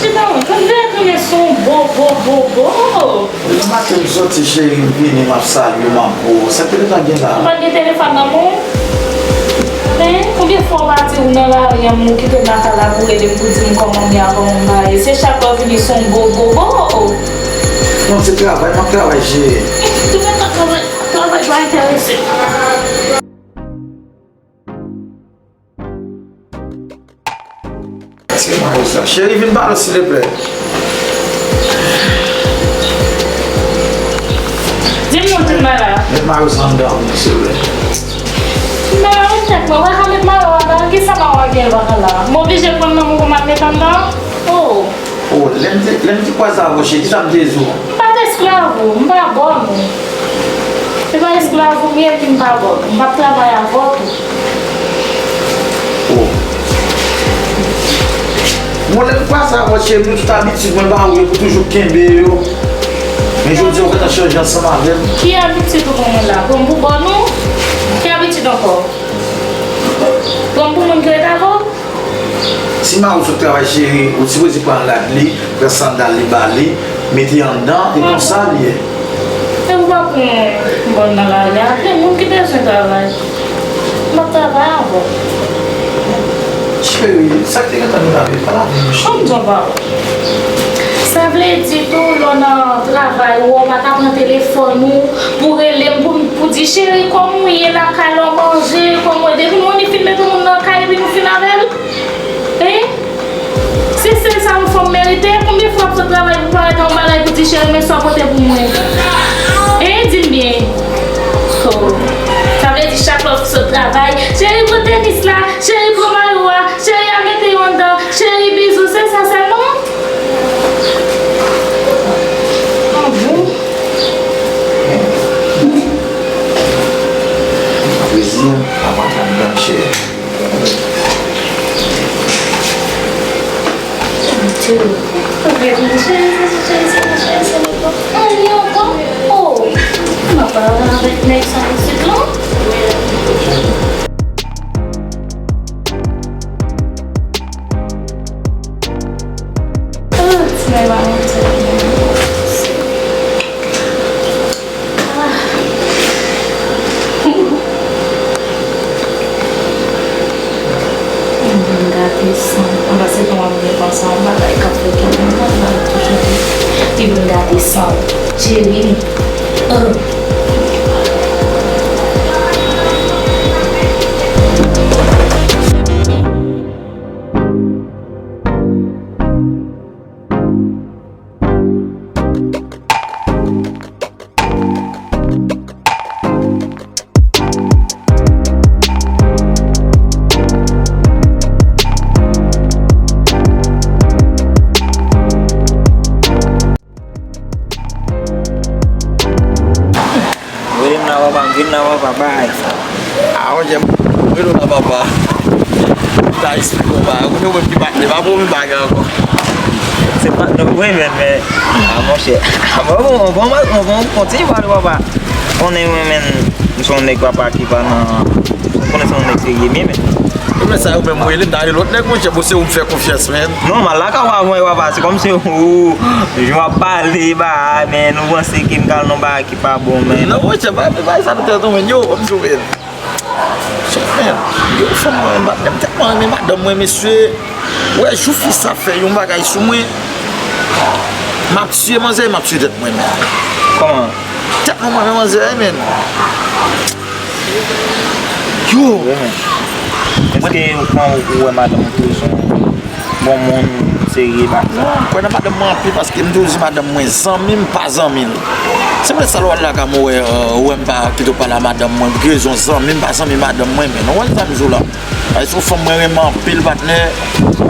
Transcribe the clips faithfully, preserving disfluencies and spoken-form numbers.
Chita, wi, konn veye tounen sou yon bo, bo, bo, bo. Depi maten m soti, cheri, m vini, m ap salye w, m ap bo w. Sa k te gentan gen la? Ou pa t gen telefòn nan men w? Hein? Konbyen fwa w pa di w nan lari an, ou kite m lakay la pou w rele m pou di m kòman m ye a, kòman m pa ye? Se chak lè w vini, se yon bo, bo, bo. Non, se travay, m ap travay, cheri. Tou men travay, travay pa enterese m. Cheri, vin pale w, silvouplè. Di m non, tout malad. Met mayo sa anndan, silvouplè. Malad, tèt mwen, mwen pa ka met mayo anndan. Kisa mayo a gen l pa ka la? M oblije pran nan mwen pou m al met anndan? Oh. Oh, lè m te, lè m te kwaze avè w, cheri, kisa m te di w? M pa t esklav ou, m pa bòn ou. Se pa esklav ou m ye, epi m pa bòn ou. M p ap travay avè w tou. Oh. Bon, lè m kwaze avè w, cheri, nou tout abitid mwen ba ou yo pou toujou kenbe yo. Men jodi a, ou gentan chanje ansanm avè m. Ki abitid ou ban mwen la? Pran m pou bòn ou? Ki abitid ankò? Pran m pou moun ki ret avè w? Si Mari w sot travay, cheri, ou sipoze pran rad li, pran sandal li ba li, mete anndan, e konsa l ye. E ou pa pran bòn nan lari a? Gen moun ki bezwen travay. M ap travay avè w. Cheri, sa k te gentan nou lave, pa lave nou, cheri. Ann di yon pawòl. Sa vle di tou, lè w nan travay ou, ou pa ka pran telefòn ou pou rele m, pou, pou di, cheri, kòman w ye lakay la, w manje, kòman w ye? Depi nou fin mete yon moun nan kay, epi nou fin avè l? Hein? Se sèl sa yon fanm merite? Konbyen fwa w ap sot travay pou parèt nan yon bagay pou di, cheri, men sa w pote pou mwen? Hein? Di m byen. Oh. Sa vle di chak lè w sot travay, cheri, pran tenis la, cheri, pran mayo a, cheri, al mete yo anndan, cheri, bizou, se sa sèlman? Ah bon? Plezi, papa t anndan, cheri. Cheri, cheri, cheri, cheri, cheri, cheri, cheri, cheri. Anyen ankò? Oh, m ap pale avèk nèg sa isit la. Ah, ti nèg la, mwen, Li vin gate san. Anba se pou mwen vin konsa, yon bagay k ap fè kè mwen mal, mal toujou. Li vin gate san. Jerry. Euh. Rele m la papa, m vin la papa, bay. Ah, ok, m rele w la papa. M ta eksplike w bagay. Ou konnen ou menm ki patnè, pa pwomi bagay ankò. Se patnè w, wi, men, men. Ah, monchè. Ah, bon, bon, bon, bon, bon, kontinye pale papa. Konnen mwen menm, m se yon nèg papa ki pa nan, ou konnen se yon nèg serye, men, men. Ou men sa yo menm ou rele, m ta rele lòt nèg, monchè, bon, se ou m fè konfyans, men. Non, m al lakay w avan yo, papa, se kòmsi ou, jan w ap pale, ba, men nou panse ke m ka al nan bagay ki pa bon, men. Non, monchè, pa, pa sa nan tèt ou, men, yo, kòmsi ou, men. Chèf, men, yo, fanm mwen, m pa, m tèlman renmen madanm mwen, mesye. Wè, jou fi sa fè yon bagay sou mwen, m ap tiye manzè, m ap tiye tèt mwen, men. Kòman? Tèt mwen, mwen, men manzè, men. Yo! Èske ou, ou wè madanm ou tou, se yon bon moun, serye, bagay sa? Non, m kwè nan madanm mwen anpil, paske m toujou di madanm mwen, zanmi m pa zanmi l. Se pou sa lè w al lakay mwen, ou wè, ou wè m pa kite w pale a madanm mwen, pou rezon zanmi m pa zanmi madanm mwen, men. Ou wè sa m di w la? Ay, se yon fanm mwen renmen anpil, patnè.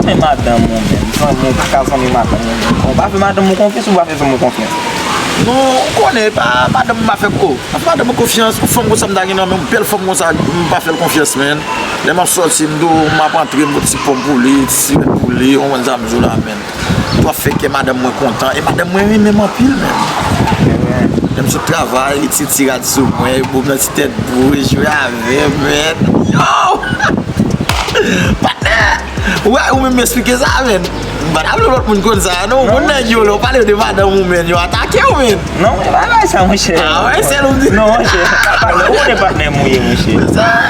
Men madanm ou menm, zanmi w pa ka zanmi madanm ou menm. Ou pa fè madanm ou konfyans, ou pa fè zanmi w konfyans. Non, ou konnen, pa madanm m pa fè, oh, pa fè madanm mwen konfyans, yon fanm konsa m ta gen nan men, yon bèl fanm konsa, m pa fè l konfyans, men. Lè m ap sòti, m di w, m ap antre, m pot ti pòm pou li, ti sirèt pou li, ou konprann sa m di w la, men. Pou ap fè kè madanm mwen kontan. E madanm mwen renmen m anpil, menm. Lè m sot travay, li tire ti rad sou mwen, li bo m nan ti tèt bouch, jwe avè m, menm. Yo! Patnè! Ou wè, ou menm m esplike sa, menn. M pa ta vle lòt moun konn sa, non. Ou konn nèg yo, lè w pale de madanm ou, menn, yo atake w, menn. Non, monchè, pa bay sa, monchè. Ah, wè, sèl ou di. Non, monchè, patnè, ou konnen patnè m ou ye, monchè.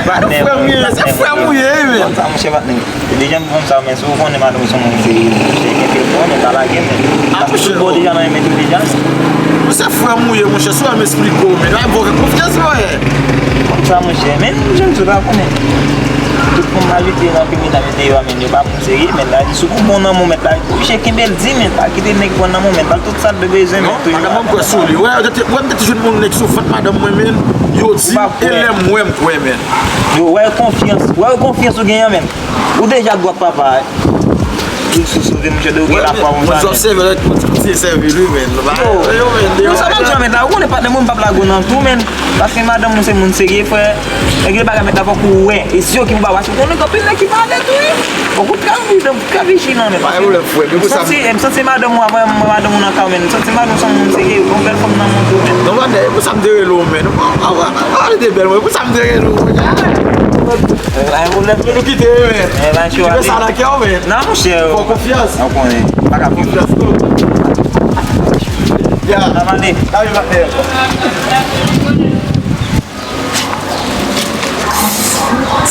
Patnè m ou ye, se frè m ou ye, menn. Konn sa, monchè, patnè. Deja m konn sa, men si w konnen madanm ou se yon moun serye, monchè, kenbe l, men pa lage, men. Ah, monchè. Tout bon deja nan men tou deja. Ou se frè m ou ye, monchè, si w wè m esplike w, men. Lè m fè w fè konfyans, monchè. Konn sa, monchè, men, jan m di w la, konnen. Tout moun majorite nan peyi m deyò a, men, yo pa moun serye, men, la di, si w bon nan moman la, oblije kenbe l di, men, pa kite nèg pran nan moman, ba l tout sa l bezwen, men, toujou. Madanm mwen kwè sou li. Wè, wè, m te toujou moun nèg sou vant madanm mwen, men, yo di, e lè m wè m kwè, men. Yo, wè konfyans, wè konfyans ou genyen, men. Ou deja dwat papa, eh. Tou sou sove, monchè, de ou gen lafwa konsa, men. Mwen sèvi lè, mwen se sèvi li, men. Yo, yo, men, yo, sa pa jan, men, la, ou konnen patnè mwen, m p ap lage w nan tou, men. Paske madanm ou se moun serye, frè. Nèg yo bagay, men, la, fòk ou wè. E si yo ki pou ba w, paske konnen gen anpil nèg ki pale tou, wi. Fòk ou trè vijilan, trè vijilan, men. Pa gen pwoblèm, frè, men pou sa. M santi, m santi madanm ou, avè mwen, madanm ou nan ka, men. M santi madanm ou se yon moun serye, yon bèl fanm nan mond ou, men. Non, patnè, e pou sa m te rele w, men. Pale de bèl, men. Pou sa m te rele w, men. Ay, pa gen pwoblèm. Nou kite, men. Kite sa nan kè w, men. Non, monchè. Fè w konfyans. Ou konnen. Pa ka konfyans, non. Ya. N ap ale. N ap ale.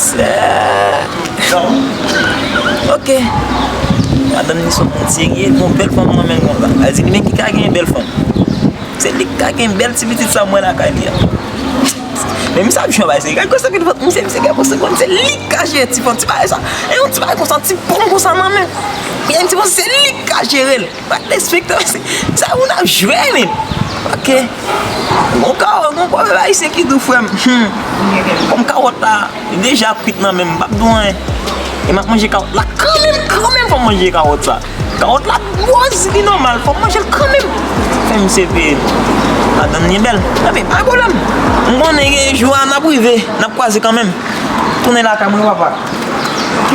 Sè. Ok. Madanm ni se yon moun serye, gon bèl fanm nan men l konsa. Sa vle di li menm ki ka gen bèl fanm. Se li ki ka gen bèl ti pitit sa mwen lakay li a. Men misye ap jwe yon bagay serye. Gade konsa vin vant misye, misye gen panse konn se li ki ka jere ti fanm, ti bagay sa. E yon ti bagay konsa, ti pòm konsa nan men. Gen yon ti panse se li ki ka jere l. Pa respekte, se, se moun ap jwe, men. Ok. Gon kawòt, gon kawòt, ayisyen ki dou, frè m. Hmm. Kòm kawòt la, li deja kwit nan men m, m p ap di w anyen. E m ap manje kawòt la kanmenm, kanmenm fò m manje kawòt sa. Kawòt la wòz, li nòmal, fò m manje l kanmenm. Fè misye peye m. Madanm li bèl. Ebyen, pa gen pwoblèm. M konnen gen jou a n ap rive, n ap kwaze kanmenm. Tounen lakay mwen, papa. Ok.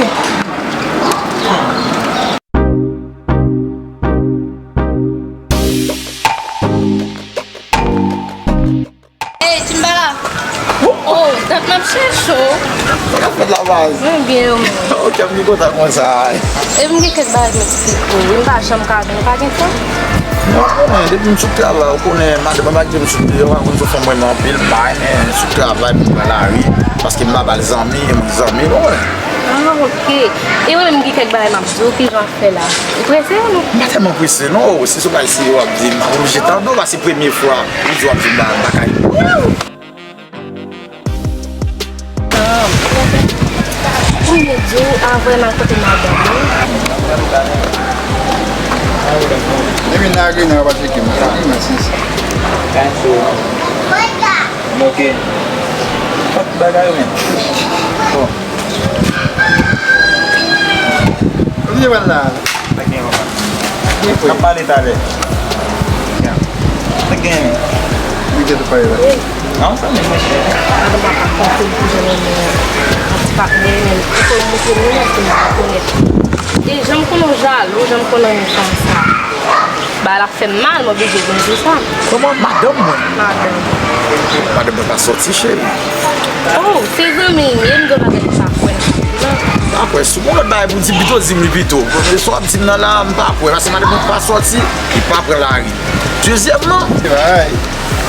Ey, Timbala! Oh, dat m ap chèche w. Sa k ap fèt la, baz? Mwen byen, ou menm? Ok, m byen kontan konsa. E m gen kèk bagay m eksplike w, wi. M pa janm ka vin, ou pa gen tan? Non, ou konnen, depi m sot travay, ou konnen, madanm mwen pa kite m sot deyò, ou pa konn se fanm mwen anpil, m pa renmen sot travay pou m pran lari, paske m pa ba l zanmi, e m zanmi, ou konnen. Ah, ok. E mwen menm, m gen kèk bagay m ap di w, kijan w ap fè la? Ou prese, non? M pa tèlman prese, non. Si se bagay serye w ap di m, m oblije tande w, paske se premye fwa ou di w ap vin ba, lakay mwen. Ah, pou m byen di w, avan m al kote madanm mwen. Depi n lage nan yo pa tcheke m. Mèsi. Moke. Fòk bagay, men. Bon. Ou vle pral la? Pa gen papa. N ap pale talè. Sa gen, men. Mwen te pale la. Non, sa men, monchè. Madanm pa konprann pou jan renmen an ti patnè, men ou konn montre nou, men pou nou rekonèt. E jan m konnen w jalou, jan m konnen w konsa. Ba la fè m mal, m oblije vin di sa. Kòman? Madanm mwen? Madanm. Madanm mwen pa sòti, cheri. Oh, se zanmi m ye, m di w bagay m pa kwè nan sa. Pa kwè, si w gen lòt bagay pou w di, pito di m li pito. Sa w ap di m nan la, m pa kwè. Paske madanm mwen pa sòti, li pa pran lari. Dezyèmman. Se bagay,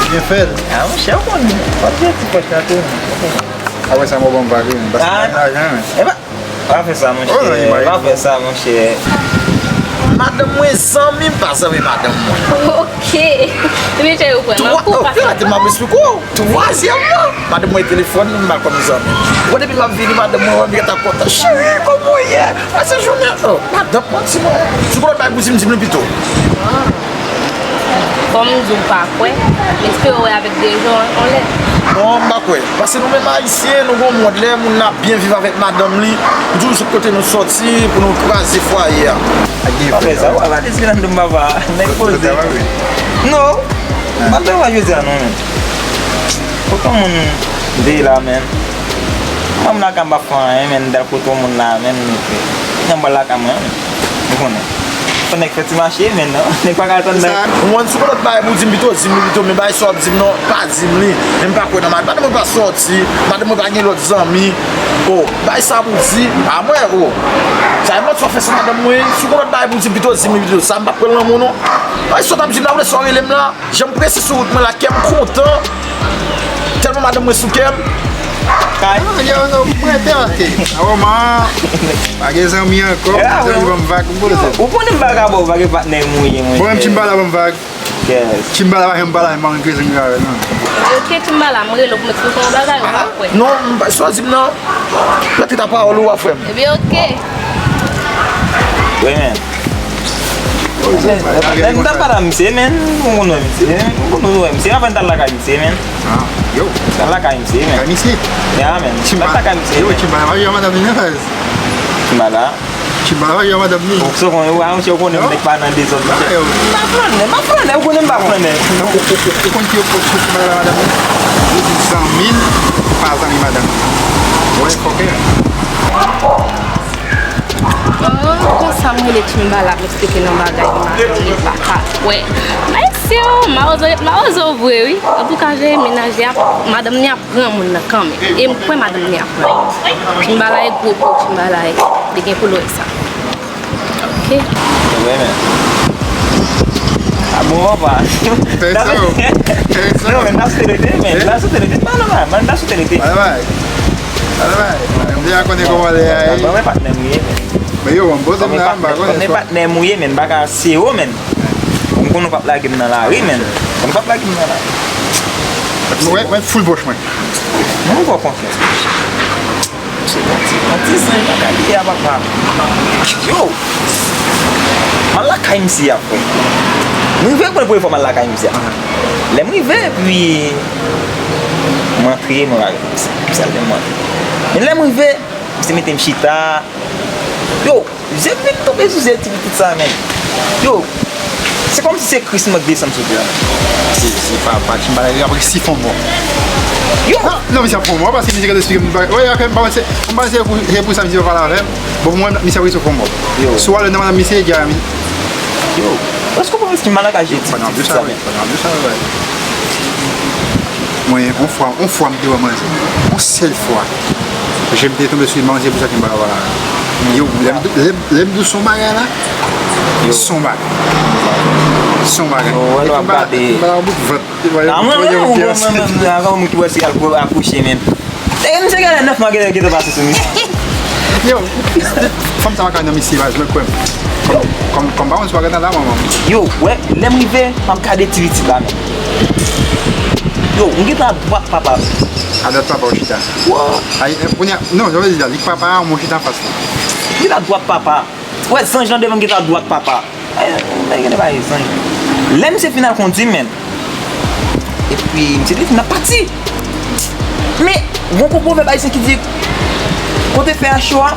byen fè l. Ah, monchè, w konn. W ap di ti pòch la tou. Apre sa, mwen ban m pa vini. Paske m pa gen lajan, men. Pa fè sa, monchè. Pa fè sa, monchè. Madanm mwen zanmi m, pa zanmi madanm mwen. Ok. Ebyen, cheri, ou pran nan kou, pa fè sa. Gade, m ap esplike w. Twazyèmman, madanm mwen telefòn m, m ba l kòm zanmi. Bon, depi m ap vini, madanm mwen wè m gentan kontan. Cheri, kòman w ye? Pase jounen an. Madanm mwen, si mwen. Si w gen lòt bagay pou di m, di m li pito. Kòm m di w pa kwè, m espere w wè avèk de je w anlè. Non, m pa kwè. Paske nou menm Ayisyen, nou gon mòd lè moun nan ap byen viv avèk madanm li, nou toujou sot kote nou sòti pou nou kraze fwaye a. Pa fè sa, w ap ale si nan dom papa. Nèg poze. Non, m pa travay jodi a non, men. Kot yon moun de la, men. Mwen lakay m pa fè anyen, men, m dal kote yon moun la, men, m pral lakay mwen, men. Ou konnen. Fò nèg fè ti mache, men non. Nèg pa ka tann nèg. Ou konn si w konn lòt bagay pou w di m pito, di m li pito, men bagay sa w ap di m non, pa di m li. Men m pa kwè nan madanm mwen, pa sòti, madanm mwen pa gen lòt zanmi. O, bagay sa pou w di, a mwen, o. Sa e mòd sa w fè san madanm mwen, si w konn lòt bagay pou w di m pito, di m li pito, sa m p ap pran l nan men w non. Bagay sa w t ap di m la, ou lè sa w rele m la, jan m prese sou wout mwen la, kè m kontan. Tèlman madanm mwen sou kè m. Kay. Ah, yo, yo, mwen te ake. Awo, man. Pa gen zanmi ankò. Zanmi ban m vag, m poze. Ou konnen m pa ka ba w vag, e patnè mwen ye, mwen. Bon, m Timbala ban m vag. Yes. Timbala pa janm pale, m pa konn ki zanmi avè l, non. Ok, Timbala, m rele w pou m eksplike w yon bagay, ou pa kwè. Non, m pa, sa w di m nan. Rete ta pawòl ou a, frè m. Ebyen, ok. Wi, men. Lè m t ap pale a misye, men, ou konn wè misye, men, ou konn wè misye, avan n t al lakay misye, men. Ah, yo. T al lakay misye, men. Lakay misye? Ya, men. T al lakay misye, men. Yo, Timbala pa jwe madanm li nan faz. Timbala? Timbala pa jwe madanm li. Ou se konn, ou a, ou se konn, nèg pa nan dezòd, misye. M pa flannen, m pa flannen, ou konnen m pa flannen. Non, ou, ou, ou, ou konn ki yo, ki Timbala madanm li? Li di zanmi l pa zanmi madanm li. Wè, fòkè. Oh, konsa m rele Timbala, m eksplike l yon bagay, li madanm li pa ka kwè. Mesye, mawozo ret mawozo vre, wi. Antouka, jere menaj li a, madanm li ap pran moun nan kanmenm. E m kwè madanm li ap pran. Timbala e gwo po, Timbala e, li gen pou l wè sa. Ok. Wi, men. A bon, papa. Fè sa, fè sa. Non, men, n ap sou tele, men, n ap sou tele, pa nòmal, men, n ap sou tele. Bye bye. Bye bye. M deja konnen kòman lè a ye. Ban mwen patnè m ye, men. Men yo, bon, poze m la, m pa konnen. Ban mwen patnè m ye, men, bagay serye, men. M konnen w p ap lage m nan lari, men. Konnen w p ap lage m nan lari. Mwen, mwen full pòch mwen. Mwen fè w konfyans. Se yon ti, yon ti zanj nan kalite a, papa. Yo! M al lakay misye a, frè. M rive, premye fwa m al lakay misye a. Lè m rive, epi m antre, mwen pa rete misye. Misye al men m antre. Men lè m rive, misye mete m chita. Yo! Zye m vin tonbe sou zye ti pitit sa, men. Yo, se kòmsi se Kris mwen k desann sou tè a. Se, se pa, pa Timbala, yo ap resi fon mò. Yo! Non, non, misye ap fon mò, paske misye gentan esplike m bagay. Wi, ok, m pa panse, m panse pou, se pou sa misye pa pale avè m. Bon, pou mwen, misye ap resi fon mò. Yo. Si w ale nan madanm misye, di a, yo, èske w pa panse Timbala ka jere ti pitit sa, men? Mwen, yon fwa, yon fwa m te wè manzè. Yon sèl fwa. Je m te tonbe sou manzè pou sa ke m pa la. Yo, lè m, lè m, lè m di w se yon bagay la. Yo. Se yon bagay. Se yon bagay. Yo, wè, nou ap gade. E m pa la yon bout vant. A mwen menm, mwen menm, mwen menm, avan moun ki wè se al akouche menm. Nèg misye genlè nèf mwa genlè gentan pase sou misye. Yo, fanm sa pa ka nan misye baz, mwen kwè m. Kòm, kòm, kòm pa konn si w pa gentan la, manman. Yo, wè, lè m rive, m ap gade ti pitit la, men. Yo, m gentan adwat papa. Adwat papa w chita. Wè. Ay, eh, kounye a, non, sa vle di la, li k papa a, mwen chita anfas li. M gentan adwat papa. Wè, zanj lan devan m gentan adwat papa. Ay, ay, gen de bagay zanj. Lè misye fin al kondui, men. Epi, misye te di, "N ap pati." Men, gon kou pwovèb ayisyen ki di, "Kote fè a cho a."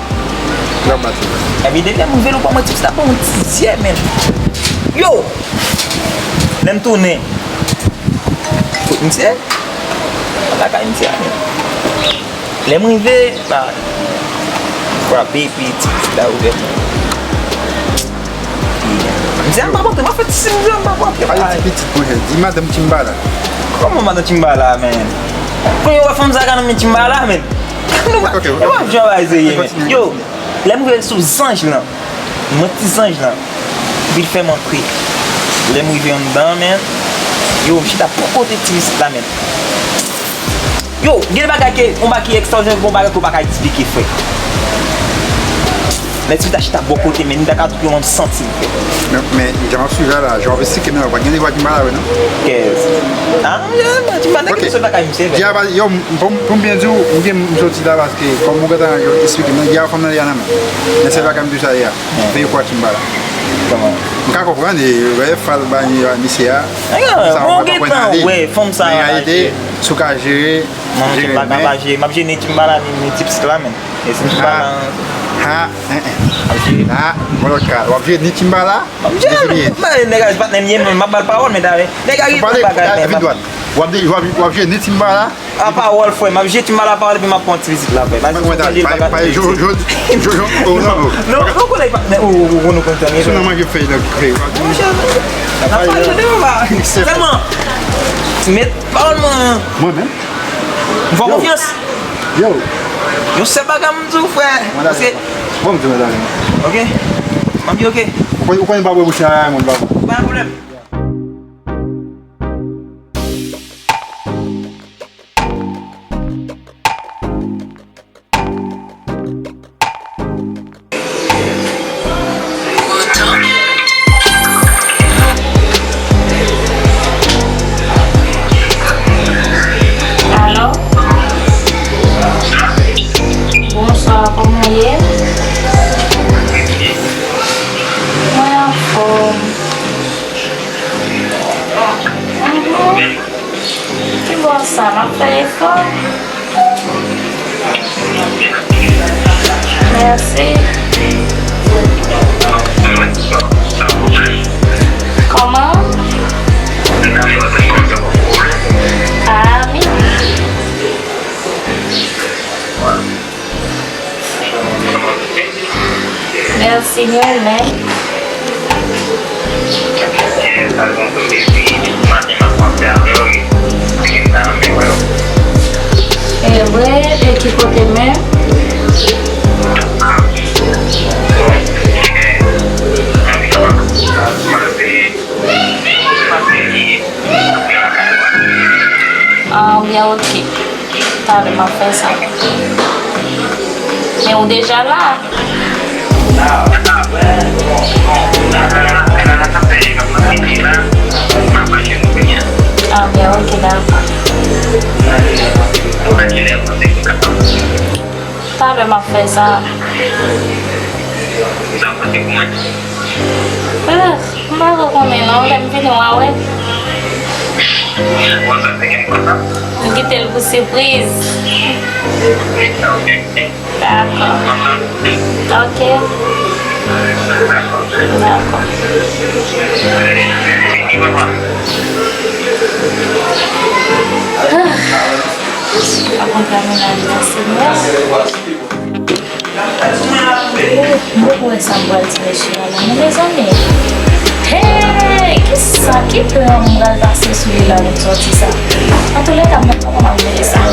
L ap bati. Epi, depi lè m rive, l pran mwen ti pis la, pran yon ti zyè, men. Yo! Lè m tounen. Kot misye? Lakay misye a, men. Lè m rive, ba, frape, epi ti pitit la ouvè pou mwen. Misye a m pa p antre, m ap fè ti siy misye a m pa p antre. Pale ti pitit, monchè, di madanm Timbala. Kòman madanm Timbala, men? Kounye a w wè fanm sa ka nan men Timbala, men? Nou pa, e pa jan bagay serye, men. Yo, lè m rive sou zanj lan, m wè ti zanj lan. Epi l fè m antre. Lè m rive anndan, men, yo, m chita bò kote ti pitit la, men. Yo, gen de bagay ke, yon bagay ki ekstraòdinè, gen yon bagay ke w pa ka eksplike, frè. Lè ti pitit la chita bò kote, men, m ta ka di w ke mwen m santi l, frè. Men, men, jan m ap swiv la, la, jan w ap eksplike m la, w pa t gen de vwa ki mal avè, non? Kèz. A, m, m, m, m pa t gen kesyon lakay misye, frè. Yo, m, pou m, pou m byen di w, m gen, m soti la paske, kòm ou gentan eksplike m nan, gen yon fanm nan li a nan men. Men se pa ka m di w sa ye a. Veye kwa Timbala. Kòman? M ka konprann, e, wè, fal ba misye a. Sa, bon, w pa gentan wè fanm sa a. Men reyalite, si w ka jere, jere, men. Non, m pa ka pa jere. M ap jere ni Timbala, ni, ni ti pitit la, men. E si Timbala. Ha, ha, en, en. M ap jere. Ha, bon, lòt ka. W ap jere ni Timbala, ni Juliet. M ap jere, men, nèg a, patnè m ye, men, m ap ba l pawòl, men, talè. Nèg a rive bagay, men. Vin dwat. W ap de-, w ap, w ap jwe ni timba la? A pawòl, frè, m ap jwe timba la pawòl epi m ap pran ti vizit la, frè. Mwen, mwen, pa, pa, pa, jo, jo, jo, jo, oh, non, non. Non, non, konnen pa, men ou, ou, ou, nou konn tann. Sou nan manje fèy nan kreye. Monchè, n ap pale de papa. Sèlman, met pawòl mwen. Mwen menm? M fè w konfyans. Yo. Yon sèl bagay m di w, frè. Paske. Bon, m di w, medam. Ok. M ap di ok. Ou konn, ou konn pa bwè bouch nan moun, papa. Pa gen pwoblèm. Alo? Bonswa, kòman w ye? Mwen anfòm. Mhm. Ki bò sa, m ap fè efò. Mèsi. Kòman? A wi. Mèsi, mwen menm. E vre, e ki kote menm? Ah, byen, ok. Talè m ap fè sa. Men ou deja la. Ah, byen, ok, dakò. Talè m ap fè sa. Ah, m pa ko konnen non, lè m vini w a wè. M kite l pou sipriz. Dakò. Ok. Dakò. Ah. Pa konn pa mennaj la, Senyè. M poko wè sa m pral di mesye a la non, mezanmi. Hey! Kisa, ki plan m pral pase sou li la pou m sòti sa? Antoulèka, m pa konn kòman m ap jere sa. M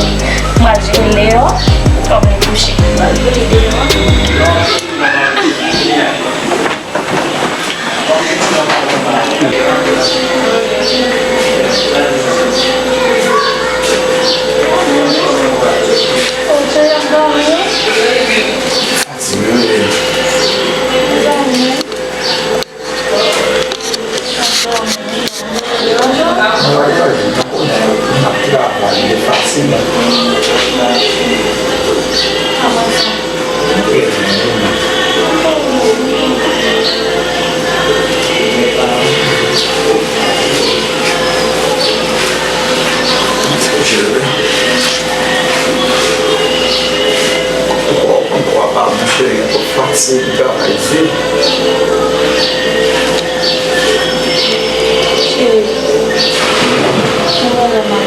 pral jere l deyò, kòm li kouche. M pral jere l deyò. Ou konn twa pa, monchè, gen twòp fatig, travay di. Cheri, mwen vrèman.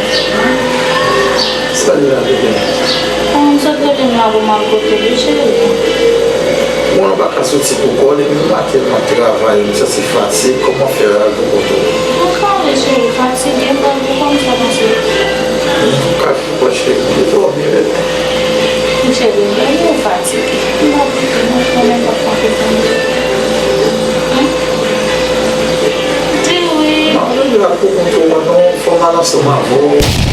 Sa li la, bebe? Bon, m sot kote m la pou m al kote li, cheri. Mwen pa ka soti pou kò li, men m pa tèlman travay, m santi fatig, kòman fè al pou kote w? Mwen ka ale, cheri, fatige, m pral pou kò m sa pase. M ka Bon, cheri, m te dòmi, bebe. Cheri, men ou fatige. M pa koute, mwen konnen w ap fatige. Di wi. Non, bebe, al pou kont ou an non, fò m al ansanm avè w.